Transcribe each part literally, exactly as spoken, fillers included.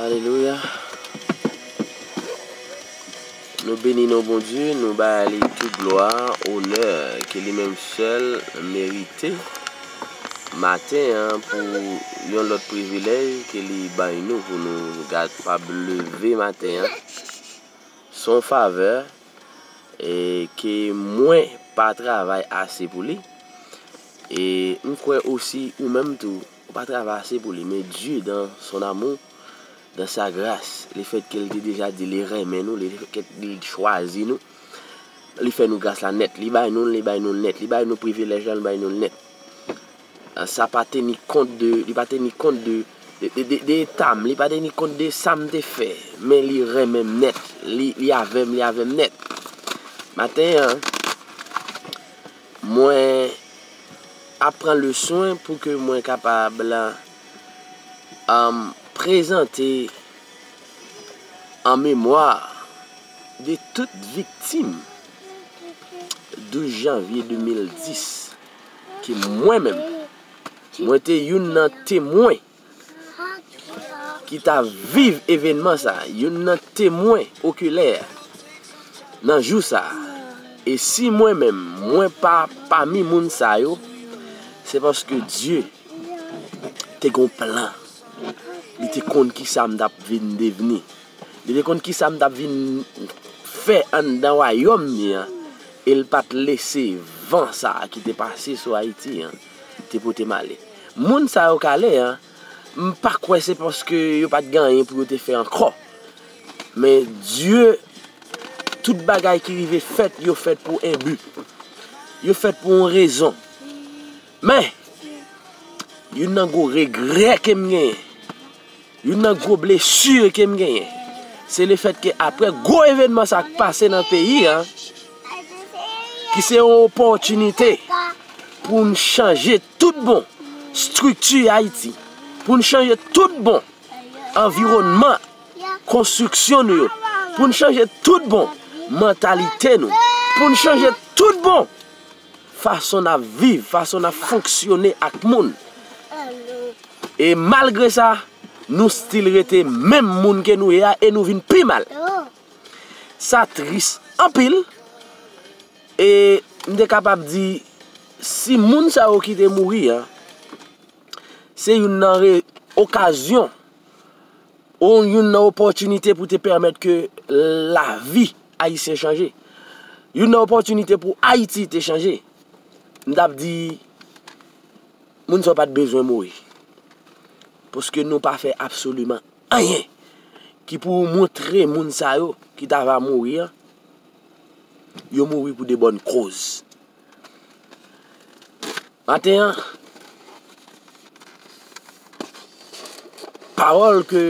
Alelouya. Nou beni non Bondye, nou ba li tout glwa, onè ke li menm sèl merite. Maten an, pou yon lòt privilèj ke li bay nou pou nou kapab leve maten an. Se yon favè, e ke mwen pa travay ase pou li. E m kwè osi ou menm tou, ou pa travay ase pou li, men Dye, dans son amour, dans sa grâce, lefètke l te deja di li renmen nou, lefètke li chwazi nou, li fè nou gras la nèt, li bay nou l, li bay nou l nèt, li bay nou privilèj la, li bay nou l nèt. Sa pa teni kont de, li pa teni kont de, de, de, de, de eta m, li pa teni kont de sa m te fè, men li renmen m nèt, li, li avè m, li avè m nèt. Maten an, mwen ap pran le swen pou ke mwen kapab, um, prezante an memwa de tout viktim douz janvye de mil dis ke mwen menm, mwen te youn nan temwen ki t ap viv evènman sa a, youn nan temwen okilè nan jou sa a. E si mwen menm, mwen pa pami moun sa yo, se paske Dye te gon plan. Li te konn kisa m t ap vin devni. Li te konn kisa m t ap vin fè anndan wayòm li an. E l pa t lese van sa a ki te pase sou Ayiti an te pote m ale. Moun sa yo k ale an, m pa kwè se paske yo pa t gen anyen pou yo te fè ankò. Men Dye, tout bagay ki rive fèt, yo fèt pou en bi. Yo fèt pou yon rezon. Men, youn nan gwo regrè ke m genyen, youn nan gwo blesi ke m genyen, se lefètke apre gwo evènman sa k pase nan peyi a, ki se yon opòtinite pou n chanje tout bon estrikti Ayiti, pou n chanje tout bon anviwònman konstriksyon nou yo, pou n chanje tout bon mantalite nou, pou n chanje tout bon fason n ap viv, fason n ap fonksyone ak moun. E malgre sa, nou still rete menm moun ke nou ye a e nou vin pi mal. Sa tris anpil. E m te kapab di, si moun sa yo ki te mouri an, se youn nan re-, okazyon, ou youn nan opòtinite pou te pèmèt ke lavi ayisyen chanje. Youn nan opòtinite pou Ayiti te chanje. M t ap di, moun sa yo pa t bezwen mouri. Paske nou pa fè absoliman anyen ki pou montre moun sa yo ki ta va mouri an, yo mouri pou de bòn koz. Maten an, pawòl ke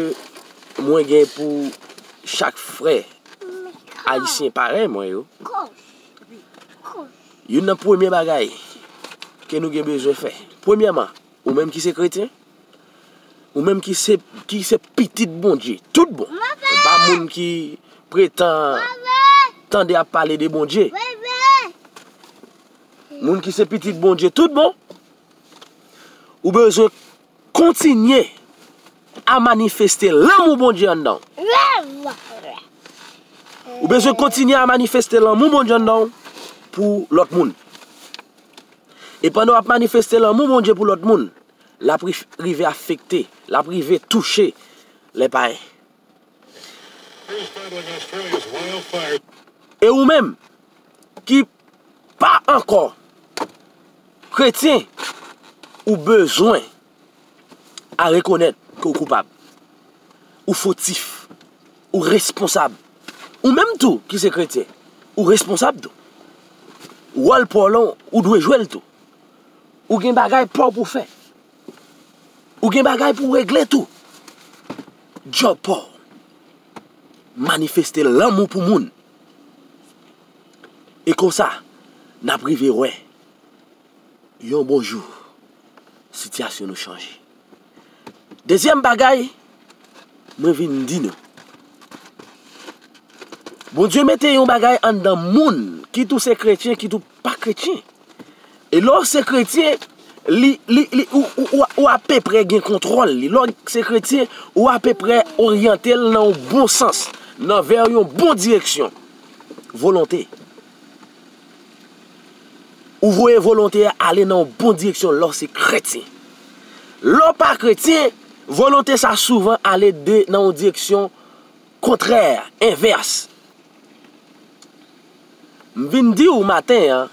mwen gen pou chak frè ayisyen parèy mwen yo, youn nan premye bagay ke nou gen bezwen fè, premyèman, ou menm ki se kretyen, ou menm ki se, ki se pitit Bondye, tout bon. Pa moun ki pretan tande ap pale de Bondye. Moun ki se pitit Bondye, tout bon. Ou bezwen kontinye a manifeste lanmou Bondye anndan w. Ou bezwen kontinye a manifeste lanmou Bondye anndan w pou lòt moun. E pandan w ap manifeste lanmou Bondye pou lòt moun, l ap ri-, rive afekte, l ap rive touche lè payen. E ou menm, ki pa ankò kretyen, ou bezwen a rekonèt ke w koupab, ou fotif, ou responsab. Ou menm tou ki se kretyen, ou responsab tou. Wòl pa w lan, ou dwe jwe l tou. Ou gen bagay pa w pou fè. Ou gen bagay pou w regle tou. Djòb pa w, manifeste lanmou pou moun. E konsa, n ap rive wè yon bon jou, sitiyasyon nou chanje. Dezyèm bagay, mwen vin di nou, Bondye mete yon bagay anndan moun, kit ou se kretyen, kit ou pa kretyen. E lè w se kretyen, Li, li, li, ou, ou, ou, ou apeprè gen kontwòl li. Lè w se kretyen, ou apeprè oryante l nan yon bon sans, nan vè yon bon direksyon. Volonte. Ou voye volonte a ale nan yon bon direksyon lè w se kretyen. Lè w pa kretyen, volonte sa souvan ale de, nan yon direksyon kontrè, envès. M vin di w maten an,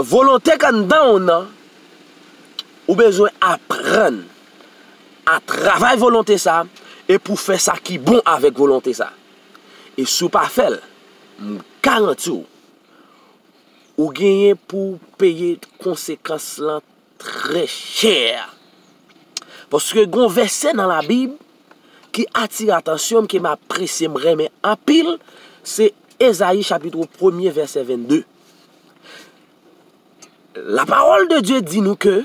volonte k anndan w nan, ou bezwen aprann a travay volonte sa e pou fè sa ki bon avèk volonte sa. E si w pa fè l, m garanti w, ou genyen pou w peye konsekans lan trè chè. Paske gon vèsè nan Labib ki atire atansyon m, ke m apresye, m renmen anpil, se Ezayi chapit premye, vèsè vennde. La parole de Dieu dit nous que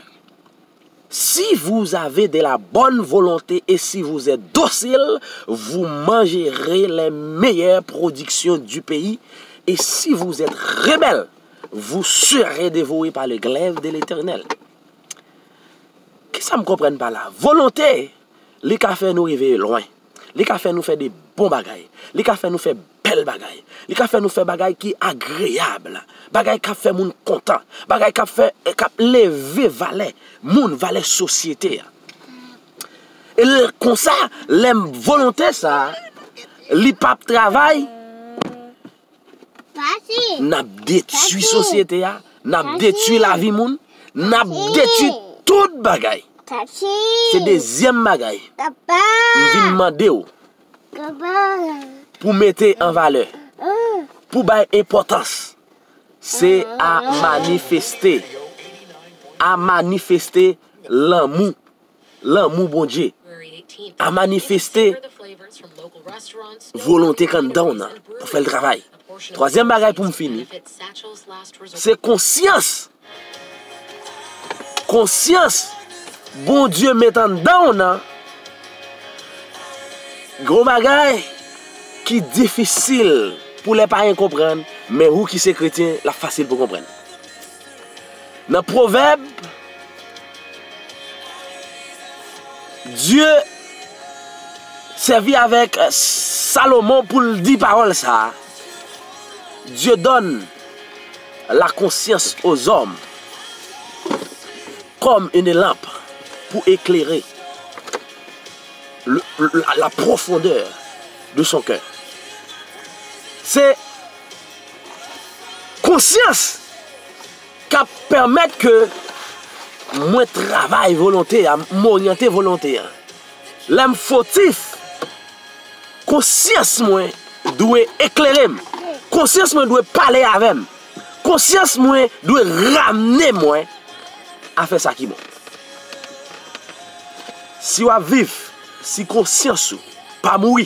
si vous avez de la bonne volonté et si vous êtes docile, vous mangerez les meilleures productions du pays. Et si vous êtes rebelles, vous serez dévorés par le glaive de l'Éternel. Kisa m konprann pa la? Volonte, li ka fè nou rive lwen. Li ka fè nou fè de bon bagay. Li ka fè nou fè bèl bagay. Li ka fè nou fè bagay ki agreyab. Bagay k ap fè moun kontan. Bagay k ap fè, k ap leve valè moun, valè sosyete a. E l-, konsa, lè m volonte sa, li p ap travay, n ap detwi sosyete a, n ap detwi lavi moun, n ap detwi tout bagay. Se dezyèm bagay m vin mande w pou mete an valè, pou bay enpòtans, se a manifeste, a manifeste lanmou, lanmou Bondye, a manifeste volonte k anndan w nan pou fè l travay. Twazyèm bagay pou m fini, se konsyans. Konsyans Bondye met anndan w nan, gon bagay ki difisil pou lè payen konprann, men ou ki se kretyen, l ap fasil pou konprann. Nan Pwovèb, Dye sèvi avèk Salomon pou l di pawòl sa a. Dieu donne la conscience aux hommes comme une lampe pour éclairer le, la, la profondeur de son cœur. Se konsyans k ap pèmèt ke mwen travay volonte a, m oryante volonte a. Lè m fotif, konsyans mwen dwe eklere m. Konsyans mwen dwe pale avè m. Konsyans mwen dwe ramne mwen a fè sa ki bon. Si w ap viv, si konsyans ou pa mouri,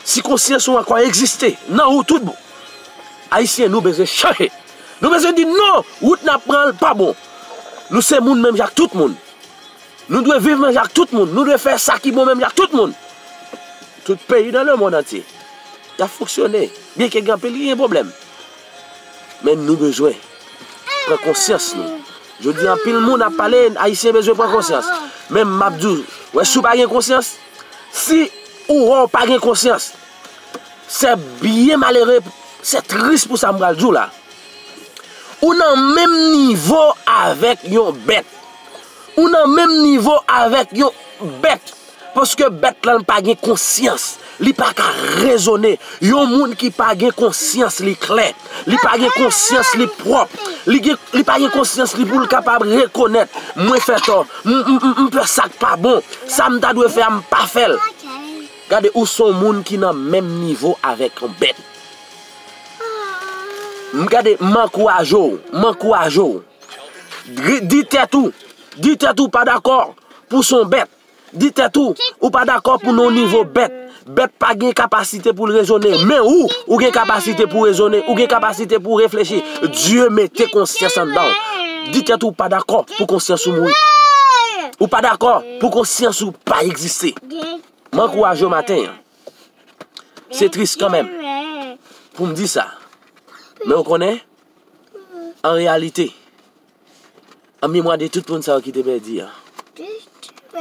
si konsyans ou ankò egziste nan ou tout bon, Ayisyen, nou bezwen chanje. Nou bezwen di non, wout n ap pran l pa bon. Nou se moun menm jan ak tout moun. Nou dwe viv menm jan ak tout moun. Nou dwe fè sa ki bon menm jan ak tout moun. Tout peyi dans le monde entier, y ap fonksyone. Byenke gen anpil ki gen pwoblèm. Men nou bezwen pran konsyans nou. Jodi a, anpil moun ap pale, Ayisyen bezwen pran konsyans. Men m ap di w, wè, si w pa gen konsyans, si ou wè w pa gen konsyans, c'est bien malheureux, c'est triste pou sa m pral di w la. Ou nan menm nivo avèk yon bèt. Ou nan menm nivo avèk yon bèt. Paske bèt lan pa gen konsyans. Li pa ka rezone. Yon moun ki pa gen konsyans li klè. Li pa gen konsyans li pwòp. Li gen, li pa gen konsyans li pou l kapab rekonèt. Mwen fè tò. M, m, m, m fè sa k pa bon. Sa m ta dwe fè a, m pa fè l. Gade, ou se yon moun ki nan menm nivo avèk yon bèt. M gade, m ankouraje w. M ankouraje w. Di, di tèt ou. Di tèt ou pa dakò pou se yon bèt. Di tèt ou, ou pa dakò pou nan yon nivo bèt. Bèt pa gen kapasite pou l rezone. Men ou, ou gen kapasite pou rezone. Ou gen kapasite pou reflechi. Dye mete konsyans anndan w. Di tèt ou pa dakò pou konsyans ou mouri. Ou pa dakò pou konsyans ou pa egziste. M ankouraje w maten an. Se tris kanmenm pou m di sa. Men w konnen, an reyalite, An memwa de tout moun sa yo ki te pèdi an.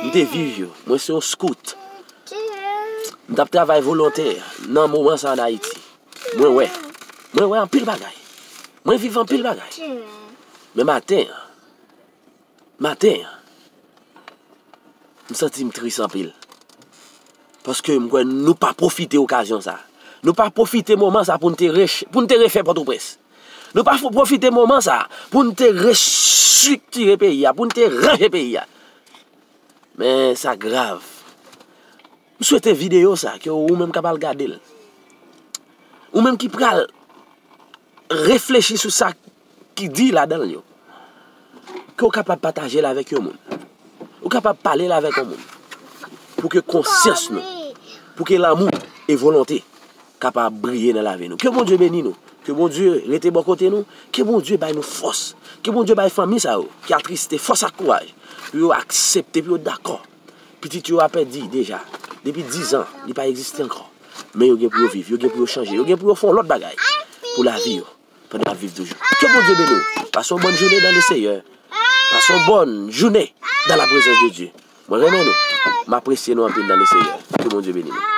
M te viv yo. Mwen se yon scout. M t ap travay volontè nan moman sa ann Ayiti. Mwen wè. Mwen wè anpil bagay. Mwen viv anpil bagay. Men maten an, maten an, m santi m tris anpil. Paske m kwè nou pa pwofite okazyon sa. Nou pa pwofite moman sa pou n te rech-, pou n te refè Pòtoprens. Nou pa fo-, pwofite moman sa pou n te restriktire peyi a, pou n te ranje peyi a. Men sa grav. M swete videyo sa, ke ou menm k ap al gade l. Ou menm ki pral reflechi sou sa ki di ladan l yo. Ke w kapab pataje l avèk yon moun. Ou kapab pale l avèk yon moun. Pou ke konsyans nou, pou ke lanmou e volonte kapab briye nan lavi nou. Ke Bondye beni nou. Ke Bondye rete bò kote nou. Ke Bondye bay nou fòs. Ke Bondye bay fanmi sa yo ki atriste fòs ak kouraj pou yo aksepte, pou yo dakò. Pitit yo a pèdi deja. Depi diz an, li pa egziste ankò. Men yo gen pou yo viv, yo gen pou yo chanje, yo gen pou yo fè yon lòt bagay pou lavi yo pandan y ap viv toujou. Ke Bondye beni w. Pase yon bòn jounen dans le Seigneur. Pase yon bòn jounen dans la présence de Dieu. Mwen renmen nou. M apresye nou anpil dans le Seigneur. Ke Bondye beni nou.